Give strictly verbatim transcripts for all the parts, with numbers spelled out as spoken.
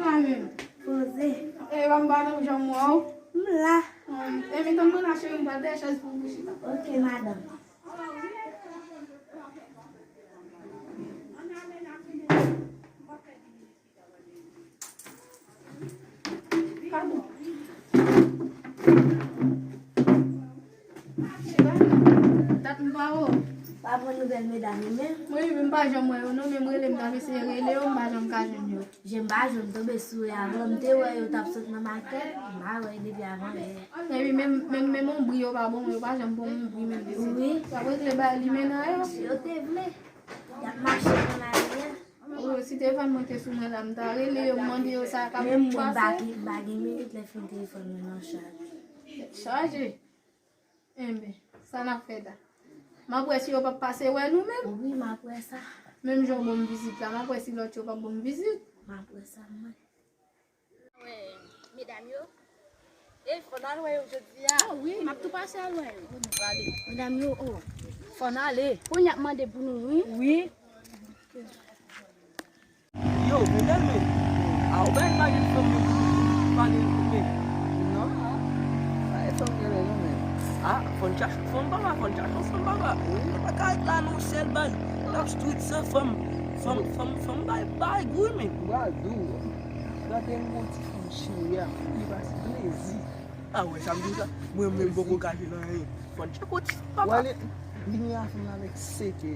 Mwen menm. Poze. E, pa m pa nan janm wè w. M la. Hmm, e, men tann mwen la, cheri, m pral dèyè chèz pou ou chita. Ok, madanm. Padon. Dat m pa wè w. Pa pran nouvèl medam yo menm? Mwen menm, m pa janm wè yo non, men m rele, m t ap eseye rele yo, m pa janm ka jwenn yo. Jan m pa jwenn, m tonbe sou yo avan, m te wè yo t ap sot nan makèt, m pa wè yo depi avan yè. Epi menm, menm, menm yon bri yo pa ban mwen, yo pa janm ban mwen yon bri menm. Wi. Y ap regle bagay limena yo. Yo te vle. Y ap mache nan lari a. Oh, si telefòn mwen te sou mwen la, m ta rele yo, m mande yo sa k ap pase. Menm mwen, m pa gen, m pa gen minit lè fini telefòn mwen nan chaje. Chaje? Enben, sa n ap fè la? M ap wè si yo p ap pase wè nou menm. Wi, m ap wè sa. Menm jan w ban m vizit la, m ap wè si lòt yo p ap ban m vizit. M ap wè sa, mwen. Wè, medam yo. E, fò n al wè yo jodi a. Ah wi, m ap tou pase al wè yo. Wi, nou prale. Medam yo, oh. Fò n ale. Kounye a ap mande pou nou, wi. Wi. Yo, men, men. A, ou pa imajine fanm yo pale, men. Non, a. Pa e fanm genlè non, men. A, fò n chache fanm papa, fò n chache fanm papa. Wi. Nou pa ka ret la non, sèl baz. N ap street san fanm. Fanm, fanm, fanm bay, bay gou, men. Ou pral di w. Gade yon ti fanm cheri a, li pase plezi. A wè, sa m di w sa. Mwen menm poko kache nan anyen. Fò n tcheke ti papa. Wale, vini a fanm nan avèk sete.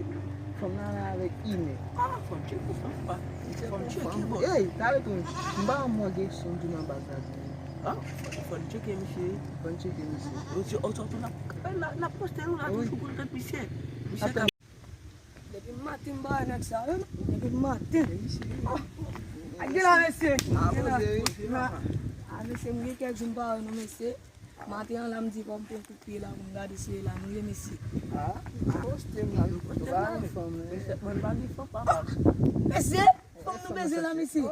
Fanm nan avèk inè. A, fò n tcheke fanm pa. Fò n tcheke bò. Ey, talè tou. M pa wè mwen gen son tou nan baz la tou. A, fò n tcheke misye. Fò n tcheke misye. Yo di, o, tou n ap, n ap poste nou la toujou pou n tande misye. Misye ka Depi maten m pa wè nèg sa yo non. Depi maten. Oh. A gen la mesye. A gen la. A mesye, m gen kèk jou m pa wè nou mesye. Maten an la m di fò m pran kout pye la pou m gade si e la nou ye mesye. A, poste m la. Ou pa gen fanm non. Mesye, mwen pa gen fanm papa. Mesye, fanm nou bezwen la mesye.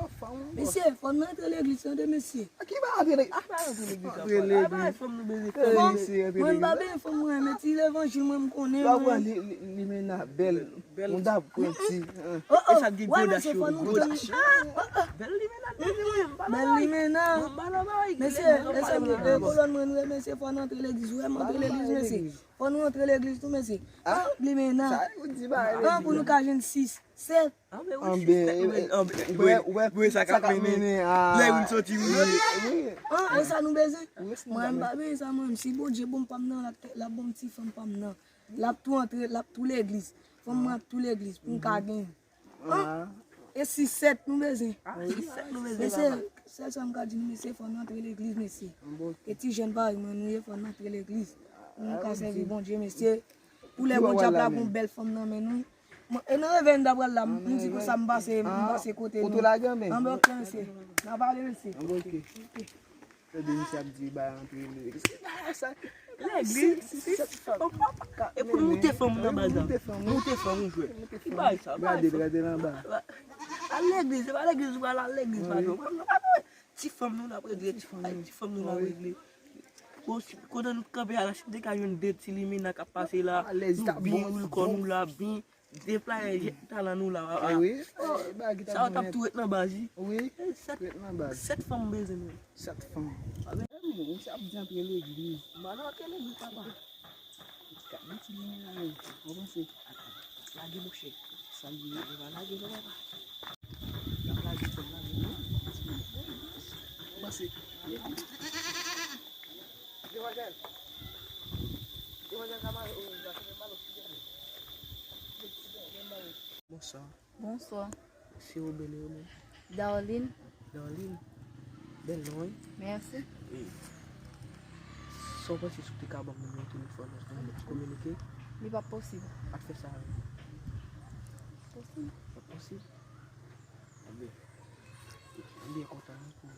Mesye, fò nou antre legliz tande mesye. A ki pa antre legliz? A pa antre legliz la. Antre legliz. A pa fanm nou bezwen. Fanm, mwen m pa bezwen fanm mwen, men ti levanjil mwen m konnen mwen. Limena bèl. Moun ta pran ti. Oh, oh. E sa ki gwo dach yo, gwo dach yo. Bèl limena, bèl limena. Mesye, mesye, e kolòn mwen nou ye mesye, fò n antre legliz, wi, m antre legliz mesye. Fò nou antre legliz tou mesye. Ah, limena. An pou nou ka jwenn sis, sèt. Anben, wi, sa k ap mennen. Lè youn soti, youn antre. An, e sa nou bezwen. Mwen, m pa bezwen sa, mwen. Si Bondye bon pa m nan, l ap, l ap ban m ti fanm pa m nan. L ap tou antre, l ap tou legliz. Fanm mwen ap tou legliz pou m ka gen. An, e sis sèt nou bezwen. Mesye, sèl sa m ka di nou, mesye, fò n antre legliz, mesye. E ti jèn parèy mwen nou ye, fò n antre legliz. Pou nou ka sèvi Bondye, mesye. Pou lè Bondye ap lage yon bèl fanm nan men nou. E nan revè m ta pral la, m di konsa m pase, m pase kote nou. Anben, ok, mesye. N a pale, mesye. Tande misye ap di bagay antre legliz. Ki bagay sa? Legliz? E pou moute fanm nan baz la. Moute fanm ou jwe. Ki bagay sa? Gade, gade l anba. Al legliz, se pa legliz ou pral al legliz, patwon. Ti fanm nou n ap regle, ti fanm nou n ap regle. Bon, kote nou kanpe a la, si te ka jwenn de ti limena k ap pase la, nou byen woule kò nou la, byen. Deplwaye talan nou la, papa. Sa yo t ap tou ret nan baz, wi. Wi, ret nan baz. Sèt fanm m bezwen, wi. Sèt fanm. Misye ap di antre legliz. M al antre legliz, papa. Gade ti limena yo. Ou panse? Lage, monchè. Sa l ye, yo va lage, non, papa. Y ap lage fanm nan, men. Ou panse? Demwazèl. Demwazèl ka mare, ou va fè mal. Bonswa. Bonswa. Se ou bèl ou non? Darline. Darline. Bèl non, wi. Mèsi. E, sa w panse si w te ka ban m nimewo telefòn ou pou nou kominike? Li p ap posib. Pa t fè sa, non. Posib. Pa t posib? Anben, m byen kontan, wi, pou,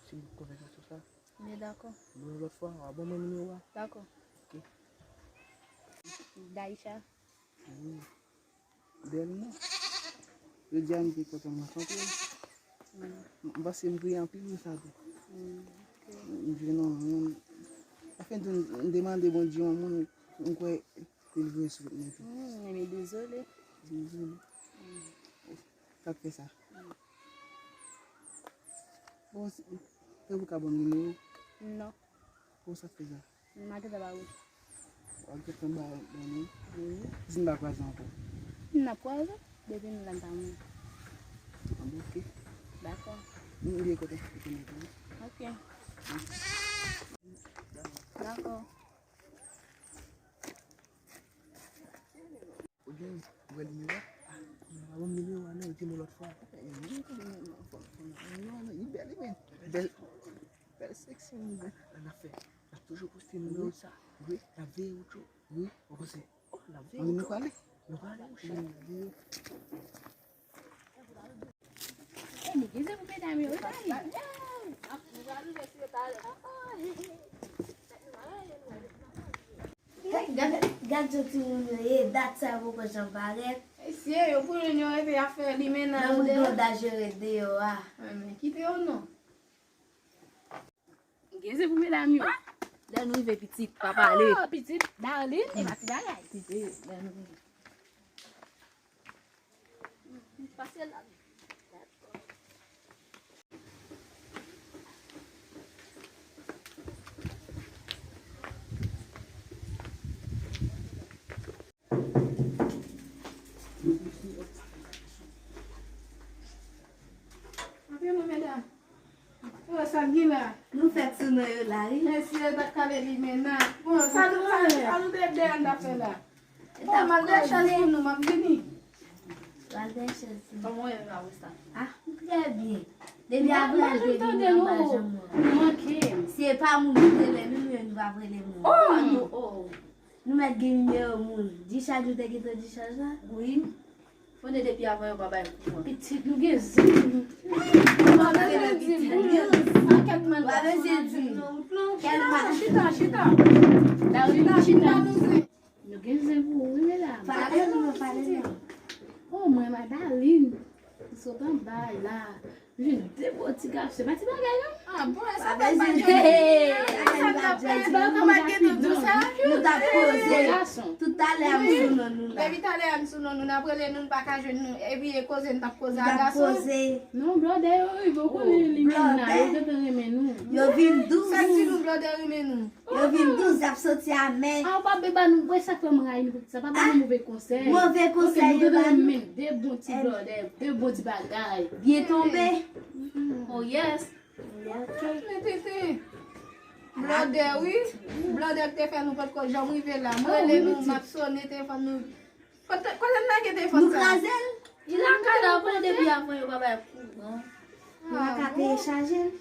si nou konvèsasyon sa. Men dakò. Bon, lòt fwa, w a ban mwen nimewo a. Dakò. Ok. Daïcha. Wi. Bèl non. Jodi a m te kontan m rankontre w. M panse m kriye anpil wi sa tou. M jwenn yon moun. Anfen tou, m te mande Bondye yon moun, m kwè li voye sou wout mwen tou. Enben dezole. Dezole. Sa k fè sa? Bon, se, tanpri ka ban m nimewo w? Non. Bon, sa k fè sa? M a gentan ba ou. W ap gentan ba, ba nou? Wi. Si n pa kwaze ankò? N ap kwaze. Depi nou la, n pa mouri. Ah, bon, ok. Dakò. M bliye kote, kote mete m. Ok. Dakò. Ou gen, ou gen nimewo a? Ah, ou pa ban m nimewo a non, ou di m lòt fwa. Eh, non, non, non, non, non, non, li bèl, li bèl. Bèl, bèl seksi, wi. Ann ap fè. N ap toujou poste nimewo sa. Wi. N ap veye ou tjou. Wi. Ou panse? Oh, n ap veye ou tjou. Nou prale? Nou prale, monchè. Wi. E, nou gen pou medam yo, wi, Dani. Nou prale, mesye, talè. Gad, gad, gad jan timoun yo ye, dat sa yo poko janm parèt. Mesye, yo pou jwenn yo rete ap fè limennaj. Nan moudon daj yo ret deyò a. Men kite yo non. Gen se pou medam yo. Lè nou rive pitit, pa pale. Oh, pitit, darling, e pa ti bagay. Pitit, lè nou rive. Pase la. Anpil non, medam. Bon, sa k gen la? Nou fèk sou non yo la, wi. Mesye, t ap kale limennaj. Bon, sa nou, sa nou, sa nou te dèyè n t ap fè la? Bon, m al dèyè chèz pou nou, m ap vini. Pral dèyè chèz pou nou. Kòman w ye la, Westa? Ah, trè byen. Depi avan, l te vini anba janm mwen. Se pa moun ki rele nou, nou menm nou pa rele moun. Oh, non, oh. Nou mèt gen nimewo moun. Dichaj, ou te gentan dichaj la? Wi. Fò n ede pi avan yo pa bay kouran. Pitit, nou gen zen. Nou pa bezwen di. Anket mal. Nou pa bezwen di. Kèl mal. Chita, chita. Chita, chita. Nou gen zen pou ou, wi, medam. Pale nou, pale nou. Oh, mwen, Madalin. M sot anba la. Vin de bon ti gason, se pa ti bagay non. Ah, bon, sa fè pa djòl. Sa fè pa djòl. Ou pa gen tout di sa. Nou t ap koze. Tout talè a m sou non nou la. Depi talè a m sou non nou, n ap rele nou, n pa ka jwenn nou. Epi e koze n t ap koze a gason. Non, blòdè yo, wi, bon, konnen li menm la, yo gentan renmen nou. Yo vin dous. Sa k di nou blòdè renmen nou? Yo vin dous, y ap soti a men. Ah, ou pa beba nou, wè sa k fè m rayi nou pou sa, pa ba nou move konsèy. Move konsèy yo ba nou. De bon ti blòdè, de bon ti bagay. Byen tonbe. Oh yes. Men tete. Blòdè wi. Blòdè k te fè nou potko janm rive la. Mwen rele nou, m ap sone telefòn nou. Kote, kote n lage telefòn sa? Nou kraze l. Li lakay la, ou konnen depi avan yo pa bay kouran. Nou pa ka peye chaje l.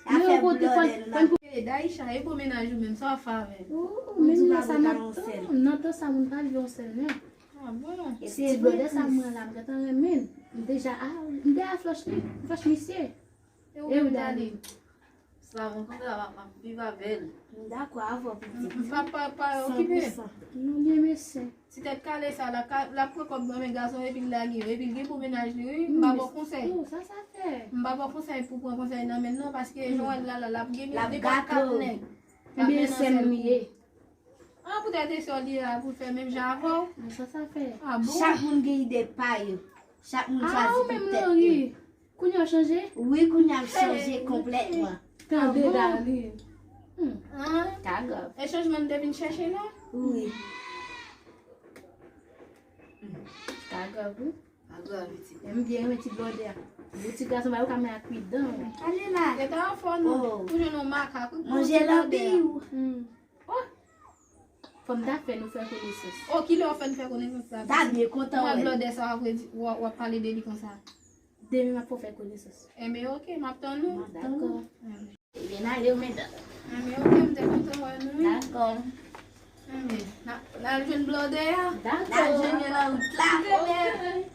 Afè blòdè nou la. Daisha, e bon mennaj ou menm, sa w ap fè avè l? Ou di w pa bon pa yon sèl. Nan tan sa, moun pa leve yon sèl, non. Ah bon? E ti blòdè sa mwen la, m gentan renmen l. M deja, ah, m deja flòch li, m flòch misye. E ou, Dani? Sa, mwen kontan, m ap, m ap viv avè l. M dakò avè w, pitit. M pa, pa, pa okipe. San pou san. Non, li renmen sè. Ti tèt kale sa, l ap ka, l ap pran kòb nan men gason epi l lage yo. Epi l gen pou mennaj li, wi. M pa ba w konsèy. Oh, sa, sa fè? M pa ba w konsèy pou pran konsèy nan men l non, paske jan w wè l la, la, l ap gen, li pran kat nèg. Ebyen, sè m li ye. Ah, poutèt e sè w li ye a pou l fè menm jan avè w? Men sa, sa fè? Ah bon? Chak moun gen ide pa yo. Chak moun chwazi pou tèt yo. Kounye a w chanje? Wi, kounye a m chanje konplètman. Tande, Darline. Ka grav. E chanjman nou te vin chèche la? Wi. Ka grav, wi. Ka grav, pitit. Men m byen renmen ti blòdè a. Bon ti gason, ba yo ka men ak wi dan. Ale la. Gentan anfòm, wi. Ou jwenn yon makak, wi. Manje lanbi ou. Oh! Fò m ta fè nou fè konesans. Oh, kilè w fè n fè konesans la? Ta byen kontan wè l. Blòdè sa w ap redi, w ap, w ap pale de li konsa. Demen m ap fè w fè konesans. Enben, oke, m ap tann ou. Dakò. Ebyen, n ale, medam. Enben, oke, m te kontan wè nou, wi. Dakò. Enben, n a, n al jwenn blòdè a. Dakò. N al jwenn yo nan wout la.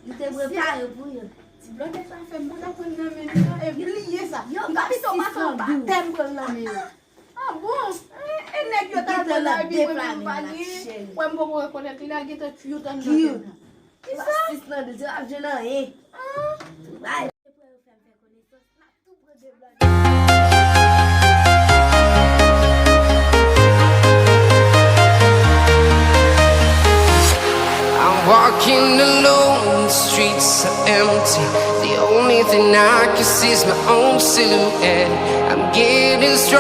Li te prepare pou yo. Ti blòdè sa fè m pa ka pran nan men li non, e bliye sa. M ta pito pase yon batèm pran nan men yo. Ah bon? E, e nèg yo ta pran la epi mwen menm m pa gen. Wè m poko rekonèt li la, gentan cute anndan tèt mwen. Kisa? Sis nan de, se ap jwenn anyen. Ah. Bay. I'm walking alone, the streets are empty. The only thing And I can see it's my own silhouette. I'm getting stronger.